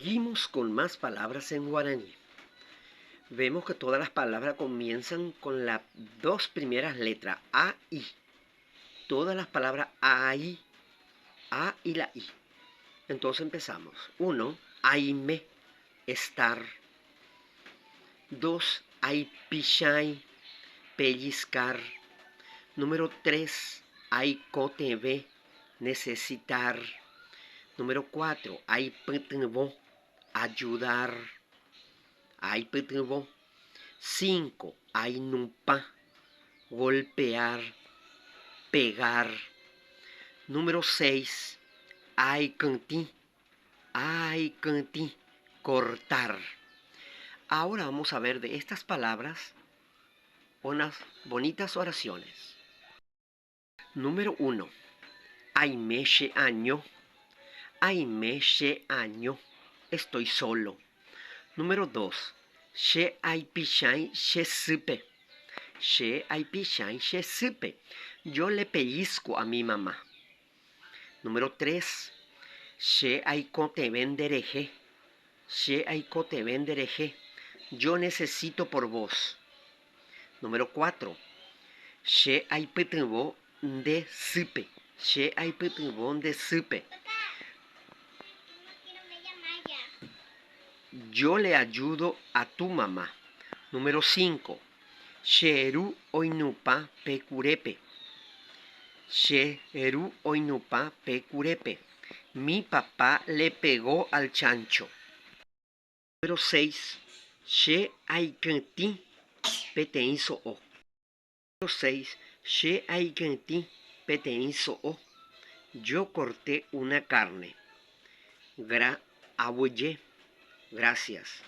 Seguimos con más palabras en guaraní. Vemos que todas las palabras comienzan con las dos primeras letras, A, I. Todas las palabras A, I, A y la I. Entonces empezamos. 1. Aime, estar. 2. Aipishai, pellizcar. Número 3. Aikoteve, necesitar. Número 4. Aipytyvõ, ayudar. Aipytyvõ. 5. Ainupã, golpear, pegar. Número 6. Aikytĩ, aikytĩ, cortar. Ahora vamos a ver de estas palabras unas bonitas oraciones. Número uno, Aime che año. Aime che año. Estoy solo. Número dos, Che aipichãi che sýpe. Che aipichãi che sýpe. Yo le pellizco a mi mamá. Número tres, Che aikotevẽ nderehe. Che aikotevẽ nderehe. Yo necesito por vos. Número cuatro, Che aipytyvõ nde sýpe. Che aipytyvõ nde sýpe. Yo le ayudo a tu mamá. Número cinco, Che ru oinupã pe kurépe. Che ru oinupã pe kurépe. Mi papá le pegó al chancho. Número seis, Che aikytĩ peteĩ so'o. Número seis, Che aikytĩ peteĩ so'o. Yo corté una carne. Gra, aguyje. Gracias.